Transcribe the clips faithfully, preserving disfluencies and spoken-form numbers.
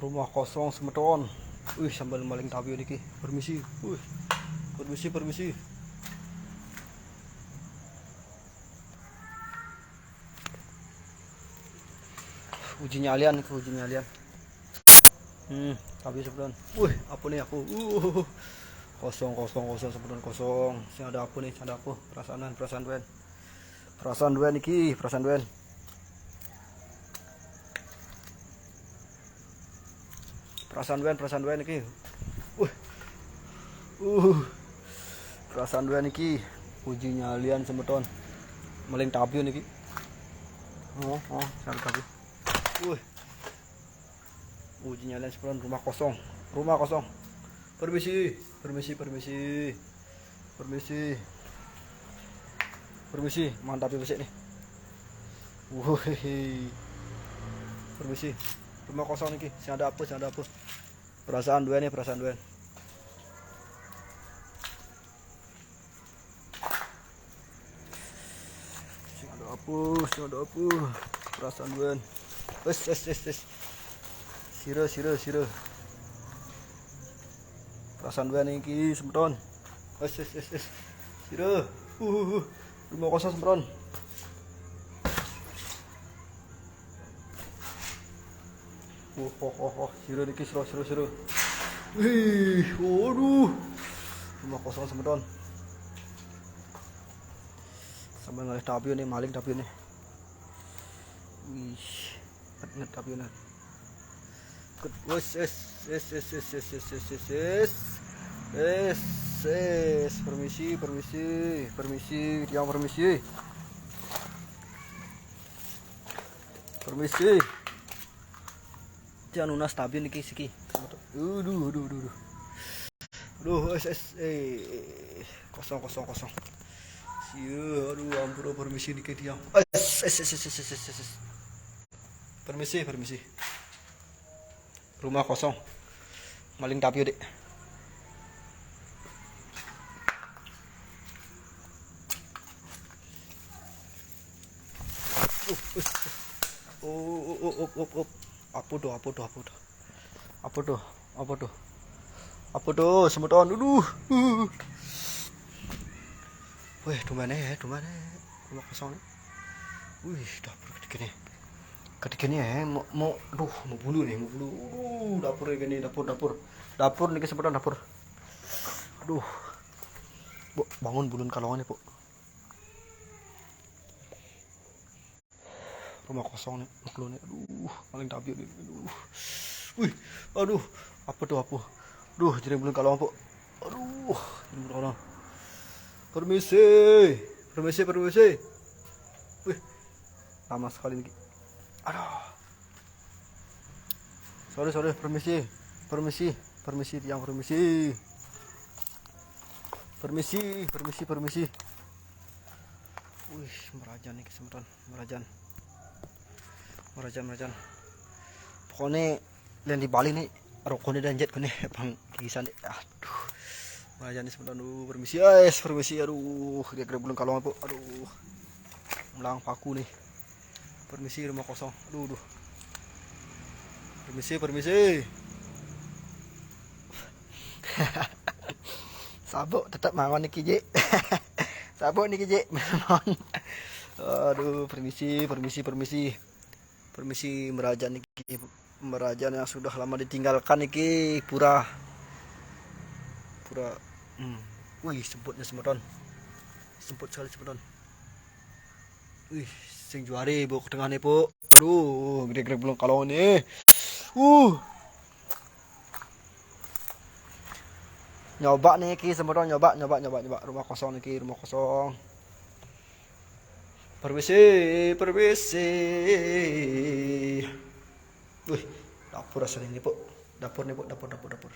Rumah kosong semeton. Wih, sambil maling tabio niki. Permisi. Wih. Permisi, permisi. Uji nyalian ke uji nyalian. Hmm, tabio semeton. Wih, apa nih aku? Uh, kosong, kosong, kosong, semeton kosong. Sing ada apa nih? Sing ada apa? Perasaan, perasaan duen. Perasaan duen iki, perasaan duen. Perasaan duen, perasaan duen iki. Uh. Uh. Perasaan duen iki. Uji nyalian semeton. Maling tabio niki. Oh, oh, sing ada tabio. Uh. Uji nyalian semeton, rumah kosong. Rumah kosong. Permisi, permisi, permisi. Permisi. Permisi, mantap ya besik nih. Wuhihi. Permisi. Rumah kosong niki. Sing ada apa, sing ada apa? Perasaan duen nih, perasaan duen. Sing ada apa? Sing ada apa? Perasaan duen. Wes, wes, wes, wes. Sira, sira, sira. Perasaan duen iki semeton. Wes, wes, wes, wes. Sira. Uh, uh, uh. Rumah kosong semeton. Wah, wah, wah, wah. Sira niki, sira, sira, sira. Wih, waduh. Rumah kosong semeton. Sambil ngalih tabio nih, maling tabio nih. Wih, inget tabio nih. Wes, es, es, es, es, es, es, es, es, es. Es, es, permisi, permisi, permisi, tiang permisi. Permisi. Tiang nunas tabin niki siki. Aduh, aduh, aduh, aduh. Aduh, es, es, eh, kosong, kosong, kosong. Sia, aduh, ampura permisi niki tiang. Es, es, es, es, es, es, es, es. Permisi, permisi. Rumah kosong. Maling tabio, Dek. Uh, uh, uh. Oh, oh, oh, oh, oh, oh. Apa tuh, apa tuh, apa tuh? Apa tuh? Apa tuh? Apa tuh? Semeton. Aduh. Uh. Weh, tumben ya, tumben ya. Rumah kosong nih. Wih, dapur gede gini. Gede gini ya, mau, mau, duh, mau bulu nih, mau bulu. Uh, dapur gini, dapur, dapur. Dapur nih, kesempatan dapur. Aduh. Bu, bangun bulun kalongan nih, Bu. Rumah kosong nih, makhluk nih. Aduh, maling tabio nih. Aduh. Wih, aduh, apa tuh, apa? Duh, jadi bulun kalongan, Bu. Aduh, jadi bulun kalongan. Permisi. Permisi, permisi. Wih, lama sekali nih. Aduh. Sorry, sorry, permisi. Permisi, permisi, tiang permisi. Permisi, permisi, permisi. Wih, merajan nih kesempatan, merajan. Merajan, merajan. Pokoknya yang di Bali nih, rokoknya dan jet nih, bang, gigisan deh. Aduh. Merajan nih sebentar dulu, permisi, guys, permisi, aduh, dia kena bulun kalongan, Bu. Aduh. Melang paku nih. Permisi, rumah kosong. Aduh, aduh. Permisi, permisi. Sabuk tetap mangon niki, Jik. Sabuk niki, Jik. Mangon. Aduh, permisi, permisi, permisi. Permisi, merajan niki. Merajan yang sudah lama ditinggalkan niki, pura. Pura. Hmm. Wih, semputnya semeton. Semput sekali semeton. Wih, sing juari, Bu, ke tengah nih, Bu. Aduh, gede-gede bulun kalongan nih. Uh. Nyoba nih, ki, semeton, nyoba, nyoba, nyoba, nyoba. Rumah kosong nih, ki, rumah kosong. Permisi, permisi. Wih, dapur asli nih, Bu. Dapur nih, Bu, dapur, dapur, dapur.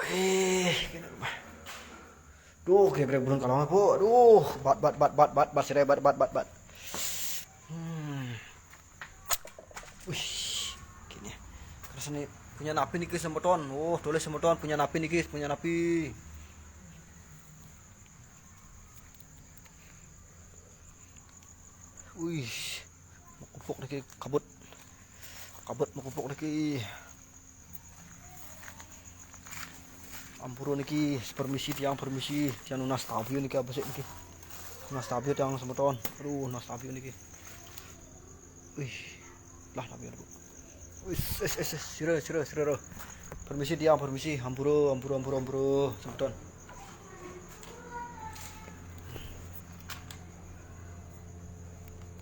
Wih, kena rumah. Duh, gebrek bulun kalongan, Bu. Aduh, bat, bat, bat, bat, bat, bat, sirai, bat, bat, bat, bat. Hmm. Wih, gini. Terus nih, punya napi nih, ki, semeton. Oh, tulis semeton, punya napi nih, ki, punya napi. Wih, mau kupuk nih, ki, kabut. Abot mokopok niki. Ampura niki, permisi tiang, permisi. Tiang nunas tabio niki, apa sih niki? Nunas tabio tiang semeton. Aduh, nunas tabio niki. Wih. Lah, tabio niku. Wis, es, es, es, sira, sira, sira, ro. Permisi tiang, permisi. Ampura, ampura, ampura, ampura. Semeton.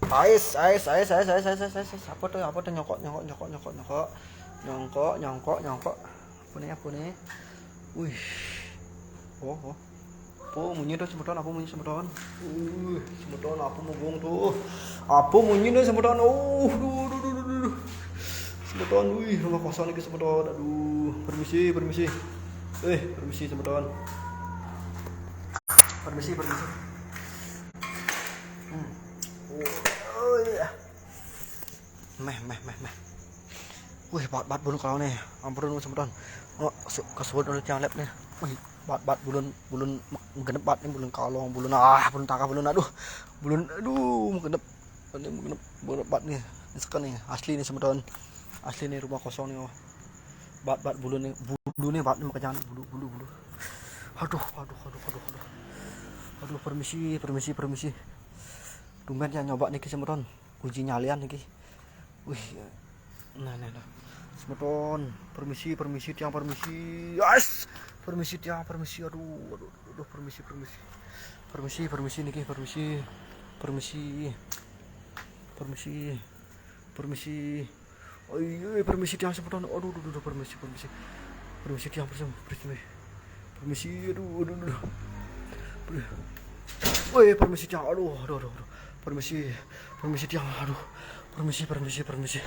Ais, ais, ais, ais, ais, ais, ais, ais, ais. Apa tuh, apa tuh? Nyokok, nyokok, nyokok, nyokok, nyokok. Nyongkok, nyongkok, nyongkok. Apa nih, apa nih? Wih. Oh, oh. Apa munyi tuh semeton, apa munyi semeton? Uh, semeton, apa mugung tuh? Apa munyi tuh semeton? Oh, duh, duh, duh, duh, duh. Semeton, wih, rumah kosong nih semeton. Aduh, permisi, permisi. Eh, permisi semeton. Permisi, permisi. Hmm. Oh, oh, iya. Meh, meh, meh, meh. Wih, bat, bat bulun kalau nih. Ampun, semeton. Oh, su-, kesuwun oleh tiang lep nih. Wih, bat, bat bulun, bulun genep bat nih, bulun kalong, bulun, ah, bulun takah, bulun, aduh. Bulun, aduh, genep. Ini genep, bulun bat nih. Ini sekan nih, asli nih semeton. Asli nih rumah kosong nih, oh. Bat, bat bulun nih, bulu nih, bat nih makanya bulu, bulu, bulu. Aduh, aduh, aduh, aduh, aduh. Aduh, permisi, permisi, permisi. Tumben ya nyoba niki semeton. Uji nyalian niki. Wih. Nah, nah, nah. Semeton, permisi, permisi tiang, permisi. Yes. Permisi tiang, permisi. Aduh, aduh, aduh, permisi, permisi. Permisi, permisi niki, permisi. Permisi. Permisi. Permisi. Oi, oi, permisi tiang semeton. Aduh, aduh, aduh, permisi, permisi. Permisi tiang, permisi, permisi. Permisi, aduh, aduh, aduh. Aduh. Woi, permisi tiang. Aduh, aduh, aduh, aduh. Permisi, permisi tiang. Aduh. Permisi, permisi, permisi.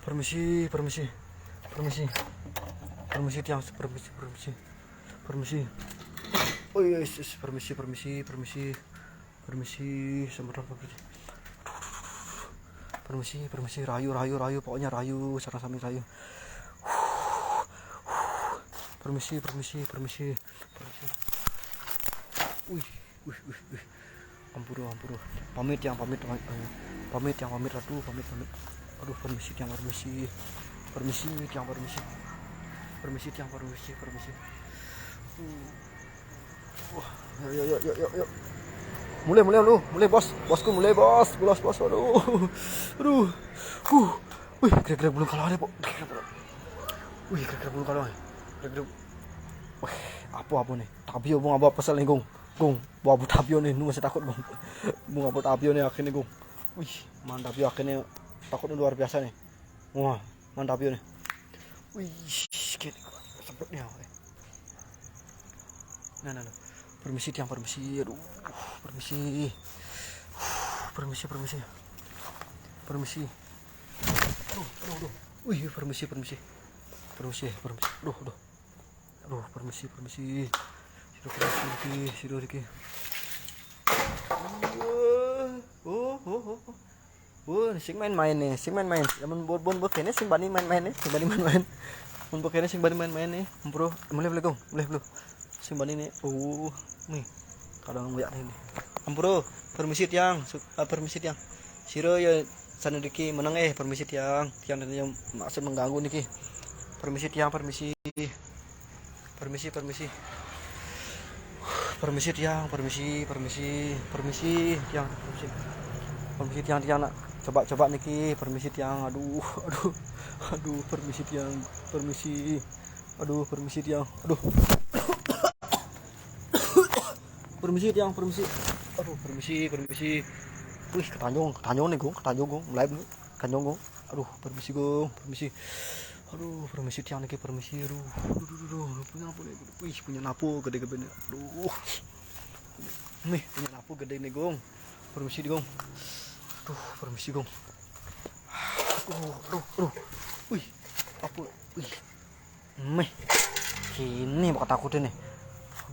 Permisi, permisi. Permisi. Permisi tiang, permisi, permisi. Permisi. Oh iya, yes, yes. Permisi, permisi, permisi. Permisi, semeton, permisi. Permisi, permisi, rayu, rayu, rayu, pokoknya rayu, sareng sami rayu. Permisi, permisi, permisi, permisi. Wih, wih, wih, wih. Ampura, ampura. Pamit tiang, pamit, pamit, pamit. Pamit tiang, pamit, Ratu, pamit, pamit. Aduh, permisi tiang, permisi. Permisi tiang, permisi. Permisi tiang, permisi, permisi. Uh. Wah, yo, yo, yo, yo, yo, yo. Mulai, mulai lu, mulai, Bos. Bosku, mulai, Bos. Bulas, Bos, aduh. Aduh. Huh. Wih, kira-kira bulun kalau ada, Pok. Kira-kira bulun. Wih, kira-kira bulun kalau ada. Kira-kira. Wih, apa, apa nih? Tabio, Bung, apa, apa salah nih, Gung? Gung, bawa, apa tabio nih, nu masih takut, Gung. Bung, apa tabio nih akhirnya, Gung? Wih, mantap ya akhirnya. Takutnya luar biasa nih. Wah, mantap ya nih. Wih, gini, semprot nih, ya. Nah, nah, nah. Permisi tiang, permisi. Aduh, permisi. Permisi, permisi. Permisi. Aduh, aduh, aduh. Wih, permisi, permisi. Permisi, permisi. Aduh, aduh. Aduh, permisi, permisi. Sira permisi iki, sira iki. Oh, oh, oh, oh. Oh, sing main-main nih, sing main-main. Amun bon, bon, bon kene sing bani main-main nih, sing bani main-main. Mun bon kene sing bani main-main nih. Ampura, mulai, mulai, Gung, mulai, mulai. Sing bani nih. Oh, nih. Kadang ngoyak nih. Ampura, permisi tiang, su-, ah, permisi tiang. Sira ya saniki meneng, eh, permisi tiang. Tiang dan yang maksud mengganggu niki. Permisi tiang, permisi. Permisi, permisi. Permisi tiang, permisi, permisi, permisi tiang, permisi. Permisi tiang, tiang nak coba-coba niki, permisi tiang. Aduh, aduh. Aduh, permisi tiang, permisi. Aduh, permisi tiang. Aduh. Permisi tiang, permisi. Aduh, permisi, permisi. Wih, ketanjung, ketanjung nih, Gung, ketanjung, Gung. Mulai dulu. Ketanjung, Gung. Aduh, permisi, Gung, permisi. Aduh, permisi tiang niki, permisi. Aduh, aduh, aduh, aduh, aduh. Punya apa nih? Wih, punya napo gede-gede nih. Aduh. Nih, punya napo gede nih, Gung. Permisi di, Gung. Aduh, permisi, Gung. Aduh, aduh, aduh. Wih, apa? Wih. Meh. Kene bakal takut ini.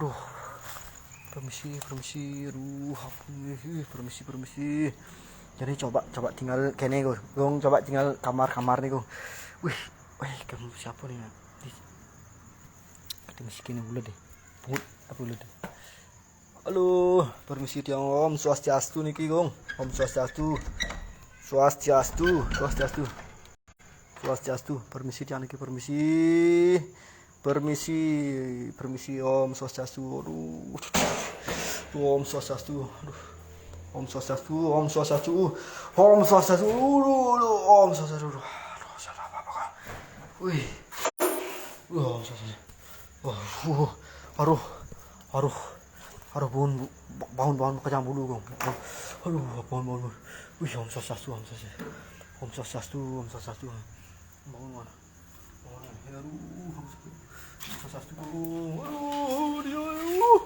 Aduh. Permisi, permisi. Aduh, ampun. Ih, permisi, permisi. Jadi coba, coba tinggal kene, Gung. Gung, coba tinggal kamar-kamar nih, Gung. Wih, wih, kamu siapa nih, ya? Ih. Kita mesti kene dulu deh. Pungut apa dulu deh? Halo, permisi tiang, Om Swastiastu niki, Gung. Om Swastiastu. Swastiastu, Swastiastu. Swastiastu. Permisi, tiang niki, permisi. Permisi, permisi, Om Swastiastu. Aduh, aduh, aduh. Aduh, Om Swastiastu. Aduh. Om Swastiastu, Om Swastiastu. Om Swastiastu. Aduh, aduh, Om Swastiastu. Aduh, aduh, salah apa, apa, Kang? Wih. Aduh, Om Swastiastu. Wah, uh, aduh, aduh, aduh, bangun, bu-, bangun, bangun, kejang bulu, Kang. Aduh, bangun, bangun, bangun. Wih, Om Swastiastu, Om Swastiastu. Om Swastiastu, Om Swastiastu. Bangun, mana? Bangun, ya, aduh, Om Swastiastu. Om Swastiastu, Kang. Aduh, dia, aduh.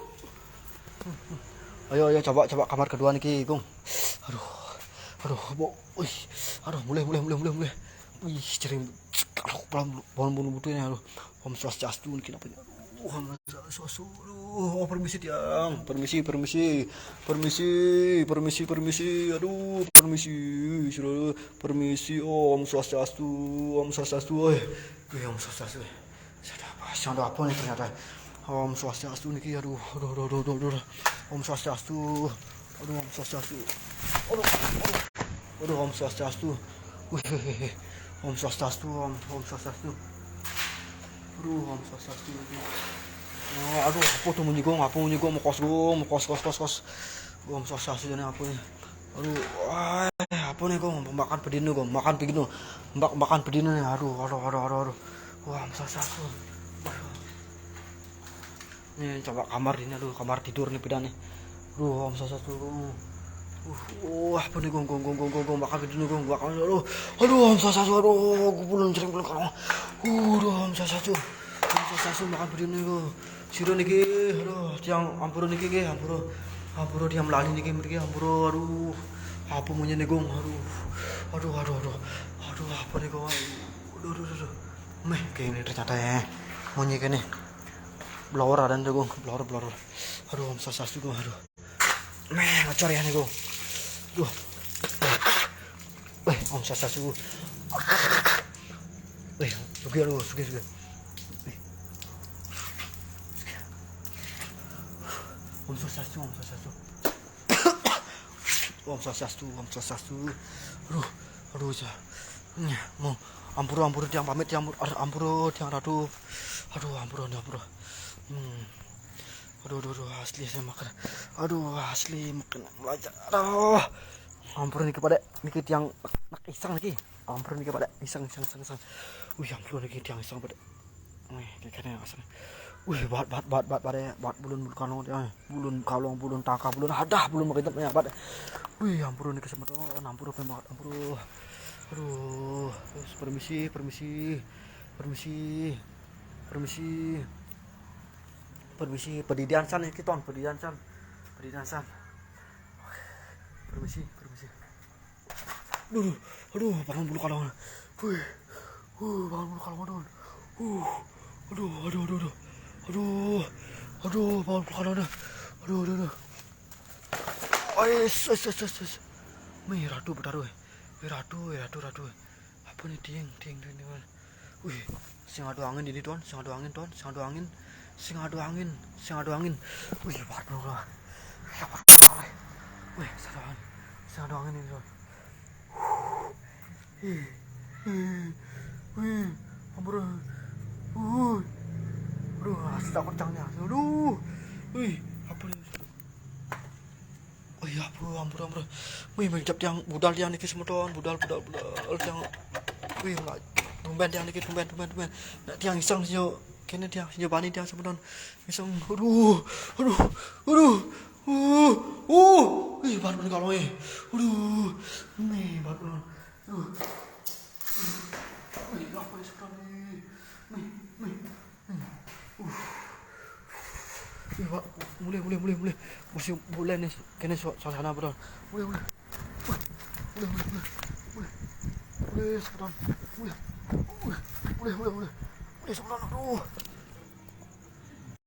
Ayo, ayo, coba, coba kamar kedua niki, Kang. Aduh, aduh, bo, wih, aduh, mulai, mulai, mulai, mulai, mulai. Wih, cering, aduh, pelan, pelan, pelan, butuhnya, aduh. Om Swastiastu niki napa? Aduh, Om Swastiastu. Aduh, oh, permisi, tiang. Permisi, permisi. Permisi, permisi, permisi. Aduh, permisi. Sudah, permisi. Om Swastiastu. Om Swastiastu. Eh, eh, Om Swastiastu. Saya ada apa? Saya ada apa nih ternyata? Om Swastiastu niki. Aduh, aduh, aduh, aduh, aduh, aduh. Om Swastiastu. Aduh, Om Swastiastu. Aduh, aduh. Aduh, Om Swastiastu. Wih, wih, wih, wih. Om Swastiastu, Om, Om Swastiastu. Aduh, Om Swastiastu. Oh, aduh, apa tuh munyi, Kang? Apa munyi, Kang? Mau kos, Kang, mau kos, kos, kos, kos. Om Swastiastu, ini apa nih? Aduh, wah, apa nih, Kang? Makan pedino, Kang. Makan pedino. Mak-, makan pedino nih. Aduh, aduh, aduh, aduh, aduh. Wah, Om Swastiastu. Nih, coba kamar ini, aduh, kamar tidur nih, pindah nih. Aduh, Om Swastiastu. Uh, wah, apa nih, Kang, Kang, Kang, Kang, Kang, Kang, makan pedino, Kang, makan, aduh, aduh, Om Swastiastu, aduh, aku belum sering pulang, Kang. Aduh, Om Swastiastu. Om Swastiastu, makan pedino, Kang. Sira niki, aduh, tiang ampura niki, nggih, ampura. Ampura, tiang lali niki, mriki, ampura, aduh. Apa munyi nih, Kang? Aduh. Aduh, aduh, aduh. Aduh, apa nih, Kang? Aduh, aduh, aduh, aduh. Meh, kene ternyata ya. Munyi kene. Blower ada nih, Kang. Blower, blower. Aduh, Om Swastiastu, Kang. Aduh. Meh, ngocor ya nih, Kang. Duh. Eh, Om Swastiastu. Eh, sugih, aduh, sugih, sugih. Eh. Om Swastiastu, Om Swastiastu. Om Swastiastu, Om Swastiastu. Aduh, aduh, ja. Nyah, mau ampura, ampura, tiang pamit, tiang ampura, ampura, tiang ratu. Aduh, ampura, ampura. Hmm. Aduh, aduh, aduh, asli saya makan. Aduh, asli makan belajar. Aduh. Ampura niki, Pak Dek. Niki tiang nak iseng niki. Ampura niki, Pak Dek. Iseng, iseng, iseng, iseng. Wih, ampura niki tiang iseng, Pak Dek. Wih, kayak kene asal. Wih, bat, bat, bat, bat, bat, ya. Bat bulun, bulun kalong, ya. Bulun kalong, bulun tangka, bulun hadah, bulun makin ya, bat. Wih, ampura niki semeton, ampura, ampura. Aduh, terus permisi, permisi. Permisi. Permisi. Permisi, pedidian san iki, Ton, pedidian san. Pedidian san. Permisi, permisi. Aduh, aduh, aduh, bangun bulu kalong. Wih. Uh, bangun bulu kalong, Ton. Uh. Aduh, aduh, aduh, aduh. Aduh. Aduh, bangun bulu kalong dah. Aduh, aduh, aduh. Ais, ais, ais, ais, ais. Mih, ratu betar, weh. Weh, ratu, weh, ratu, ratu. Apa nih, tiang, tiang, tiang, tiang. Wih, sing ada angin ini, Ton, sing ada angin, Ton, sing ada angin. Sing ada angin, sing ada angin. Wih, waduh lah. Siapa lah? Wih, sing ada angin. Sing ada angin ini, Ton. Wih, wih, wih, ampun. Wih. Aduh, asli takut cangnya. Aduh. Wih, apa nih? Oh iya, bro, ampun, ampun. Wih, mencap tiang budal, tiang niki semeton, budal, budal, budal, tiang. Wih, mulai tumben tiang niki, tumben, tumben, tumben. Nak tiang iseng sih, yo. Kene tiang sih, yo, bani tiang semeton. Iseng, aduh, aduh, aduh, uh, uh. Wih, baru nih kalau, eh. Aduh, nih, baru. Aduh. Wih, apa ya sekarang nih? Nih, nih, nih. Uh. Wih, Pak, mulai, mulai, mulai, mulai. Masih mulai nih, kene su-, suasana, bro. Mulai, mulai. Wih, mulai, mulai, mulai. Mulai. Mulai, sekarang. Mulai. Wih, mulai, mulai, mulai. Mulai, sekarang, aduh.